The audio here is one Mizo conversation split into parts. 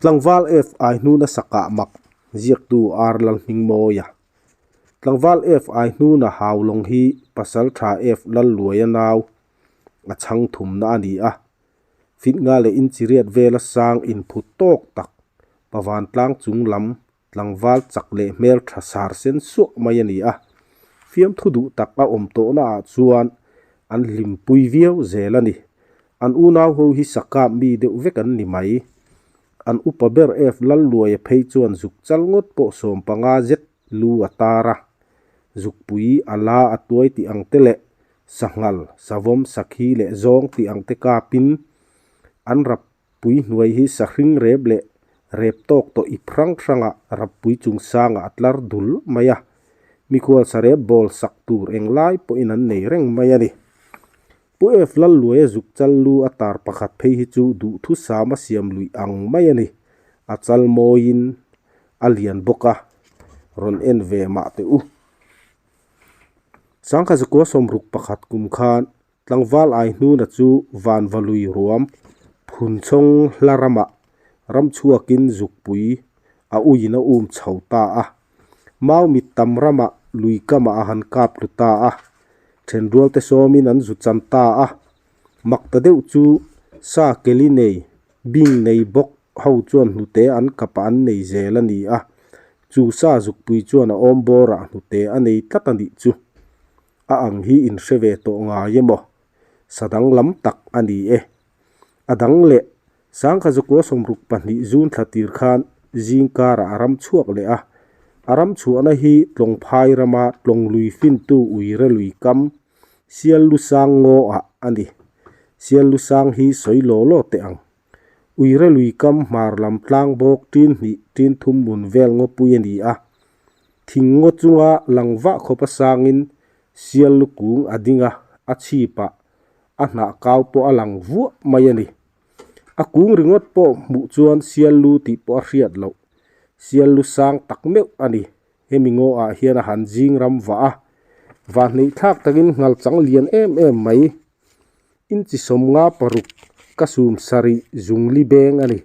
Tlangval FI hnuna sakah mak ziaktu R Lalhmingmawia. Tlangval FI hnuna Haulawng hi Pasaltha F Lalluaia nau a chhang thumna a ni a. Fit nga leh inchiriat vela sang inphut tawk tak Pavantlang chung lam tlangval chak leh hmeltha sar sen suah mai a ni a. Fiamthu duh tak a awm tawhnaah chuan an hlimpui viau zel a ni. An unau ho hi sakap mi deuh vek an ni mai. An upa ber F Lalluaia phei chuan zuk chal ngawt pawh 15 zet lu a tar a. Zukpui a la a tuai tih ang te leh sanghal, savawm, sakhi leh zawng tih ang te kapin an rap pui hnuai hi sahring rep leh rep tawk tawh ip hrang hrangah rappui chungsangah a tlar dul mai a. Mikhual sarep bawl sak tur englai pawhin an nei reng mai a ni. Pu F Lalluaia zuk chal lu a tar pakhat phei hi chu duhthusam a siam luih ang mai a ni. A chal mawiin a lian bawk a, rawn en ve mah teh u. Sangkha zakua 61 kum khan tlangval Aihnuna chu Vanvalui ruam Phunchawng hla ramah ramchhuakin zukpui a uiin a um chho ta a. Mau mit tam ramah lui kamah a han kap tlu ta a. Thenrual te sawmin an zu chan ta a. Mak ta deuh chu sa keli nei, bing nei bawk ho chuan hnute an kapah an nei zel a ni a. Chu sa zukpui chuan a awm bawrah hnute a nei tlat a nih chu. A ang hi in hre ve tawh ngai emaw? Sa danglam tak a ni e. A dang leh Sangkha zakua 62 zun thla tir khan zing karah a ram chhuak leh a. A ram chhuahna hi Tlawngphai rama Tlawng lui fintu Uire lui kam Sial lu sang ngaw ah a ni. Sial lu sang hi sawi law law teh ang. Uire lui kam hmar lam tlang bawk tin hnih tin thum mun vel ngawpui a ni a. Thing ngaw chunga lang vah khawpa sangin Sial lu kung a ding a, a chhipah a hnah kau pawh a lang vuah mai a ni. A kung ringawt pawh hmuh chuan sial lu tih pawh a hriat loh. Sial lu sang tak meuh a ni. Hemi ngaw ah hian a han zing ram vah a. Vahneih thlak takin nghal chang lian em em mai. Inchi 56 ka sum sarih zungli beng a ni.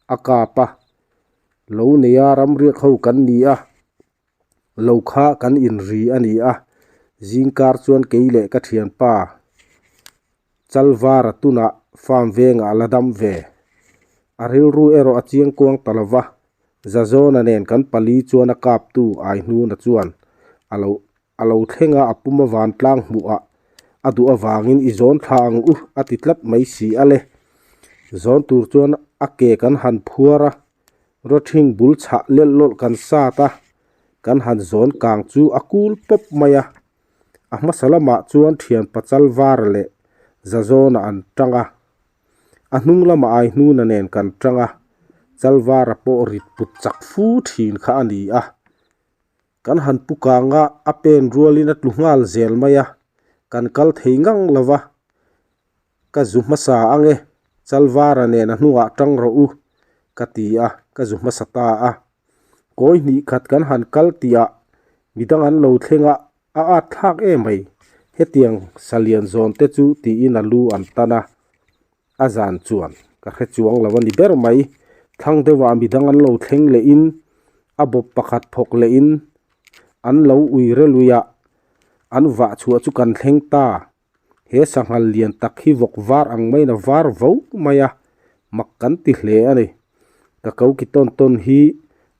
A kap a. Lo neia ramriak ho kan ni a. Lo kha kan inri a ni a, zingkar chuan kei leh ka thianpa Chalvara tunah farm vengah a la dam ve. A rilru erawh a chiang kuang ta lo va, Zazawna nen kan pali chuan a kaptu Aihnuna chuan a lo a lo thleng a, a pum a vantlang hmuhah a duh avangin i zawn thla ang u a ti tlat mai si a le. Zawn tur chuan a ke kan han phuar a, Rawthing bul chhah lelh lawlh kan sat a, kan han zawn kang chu a kul pawp mai a. A hmasa lamah chuan thian pachal var leh Zazawna an tang a, a hnung lamah Aihnuna nen kan tang a, Chalvara pawh rit put chak fu thin kha a ni a. Kan han pu kang a, a pen rualin a tlu nghal zel mai a, kan kal thei ngang lo va. Ka zu hmasa ang e, Chalvara nen a hnungah tang rawh u, ka ti a, ka zu hmasa ta a. Kawi hnih khat kan han kal tihah midang an lo thleng a, a at thlak em mai. Hetiang salian zawn te chu tiin a lu an tan a, a zan chuan ka hre chuang lo a ni ber mai. Thlang deuhah midang an lo thleng lehin a bawp pakhat phawk lehin an lo ui reluiah an vah chhuah chu kan thleng ta. He sanghal lian tak hi vawk var ang maiin a var vo mai a, mak kan ti hle a ni. Ka ko ki tawn tawn hi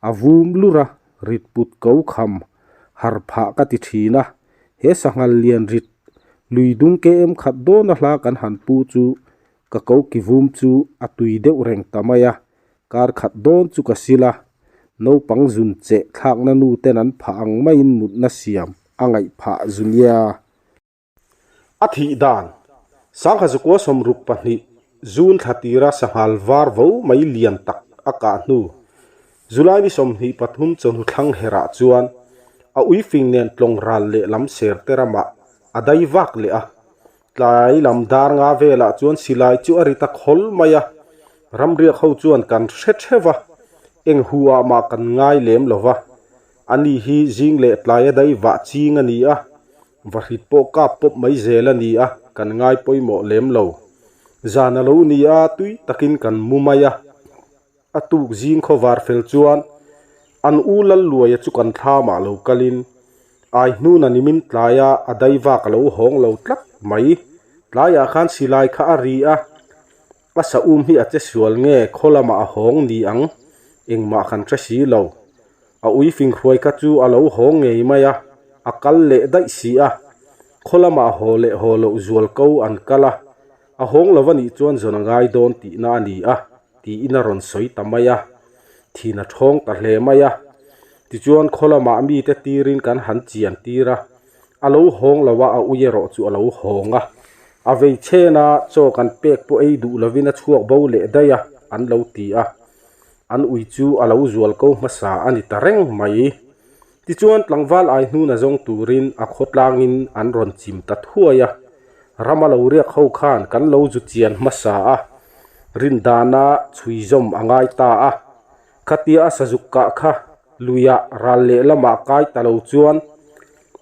a vum lur a, rit put ko kham har phah ka ti thin a. He sanghal lian rit lui dung km khat dawn a hla kan han pu chu ka ko ki vum chu a tui deuh reng ta mai a, kar khat dawn chu ka sil a, naupang zun cheh thlakna nu ten an phah ang maiin mutna siam a ngaih phah zu nia. A thih dan, Sangha zakua 62 June thla tira sanghal var vo mai lian tak a kah hnu, July ni 23 chawhnu thlang herah chuan a uifing nen tlawng ral leh lam ser te ramah a dai vak leh a. Tlai lam dar nga velah chuan silai chu a ri ta khawl mai a, ramriak ho chuan kan hre theuh a, eng hu ah mah kan ngai lem lo va, ani hi zing leh tlai a dai vah ching a ni a. Vahrit pawh kap pawp mai zel a ni a, kan ngai pawimawh lem lo. Zan a lo ni a, tui takin kan mu mai a. A tuk zing khawvar fel chuan an u Lalluaia chu kan thlamah lo kalin Aihnuna nimin tlaia a daivak a lo hawng lo tlat mai. Tlaiah khan silai kha a ri a, a sa um hi a che sual nge khaw lamah a hawng ni ang engmah kan hre si lo. A ui finghruai kha chu a lo hawng ngei mai a, a kal leh daih si a. Khaw lamah haw leh haw loh zual ko an kal a, a hawng lo a nih chuan zawn a ngai dawn tihna a ni a, tiin a rawn sawi ta mai a. Thin a thawng ta hle mai a. Tichuan khaw lamah mite tirin kan han chian tir a, a lo hawng lo a, a ui erawh chu a lo hawng a. A vei chen a, chaw kan pek pawh ei duh lovin a chhuak bo leh daih a, an lo ti a. An ui chu a lo zual ko hmasa a ni ta reng mai. Tichuan tlangval ai hnuna zawng turin a khawtlangin an rawn chim ta thuai a. Rama lo riak ho khan kan lo zu chian hmasa a, rindana chhui zawm a ngai ta a. Khatia a sazuk kah kha luiah ral lehlamah kai ta lo chuan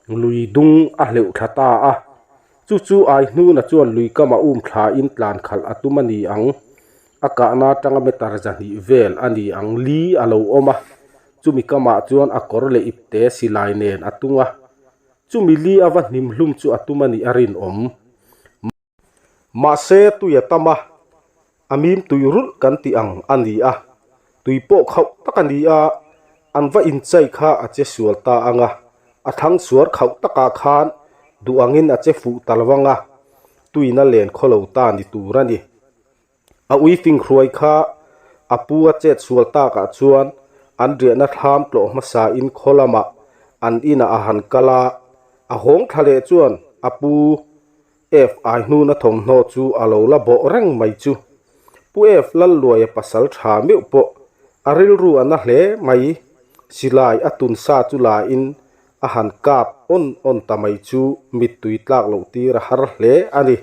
lui dung a hleuh thla ta a. Chu chu ai hnuna chuan lui kama um thlain tlan khalh a tum a ni ang. A kahna atanga meter 200 vel a ni ang li a lo awm a. Chumi kamah chuan a kawr leh ipte silai nen a tung a. Chumi li a va hnim hlum chu a tum a nih a rinawm. Mahse tui a tam a, a mim tui rulh kan tih ang a ni a. Tui pawh khauh tak a ni a, an va inchai kha a che sual ta ang a, a thlang suar khauh takah khan duh angin a che fuh ta lo ang a, tuina len khaw lo ta ni tur a ni. A ui finghruai kha a pu a chet sual takah chuan an riahna thlam tlawh hmasain khaw lamah an inah a han kal a, a hawng thla leh chuan a pu F Aihnuna thawmhnaw chu a lo la bawh reng mai chu. Pu F Lalluaia pasal tha meuh pawh a rilru a na hle mai, silai a tun sa chu lain a han kap awn awn ta mai chu mittui tlak loh tir a har hle a ni.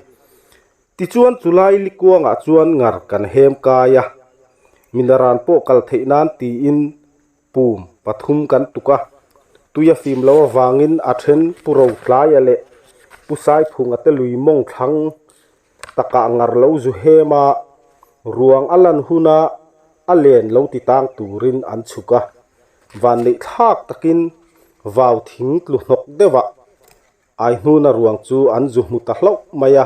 Tichuan chulai likuangah chuan ngar kan hem kai a, minaran pawh kal theih nan tiin pum pathum kan tuk a, tui a fim lo avangin a then Pu Rotlaia leh Pu Saiphunga te lui mawng thlang takah ngar lo zu hem a, ruang a lan huna a len lo ti tang turin an chhuk a, vanneih thlak takin vau thing tlu hnawk deuhah Aihnuna ruang chu an zu hmu ta hlauh mai a,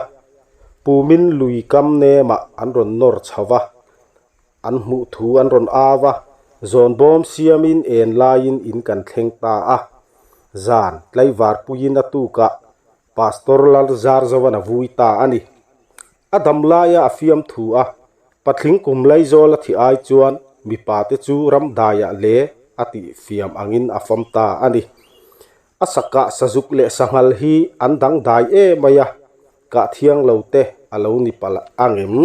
Pumin lui kam nemah an rawn nawr chho va, an hmuh thu an rawn au va, zawnbawm siamin en laiin in kan thleng ta a. Zan tlaivar puiin a tukah Pastor Lalzarzovan a vui ta a ni. A dam laia a fiam thu a, patling kum Laizawl a thih ai chuan mipa te chu ramdaiah le a tih fiam angin a fam ta a ni. A sakah sazuk leh sanghal hi an dangdai em mai a, kah thiang lo te a lo ni palh ang em?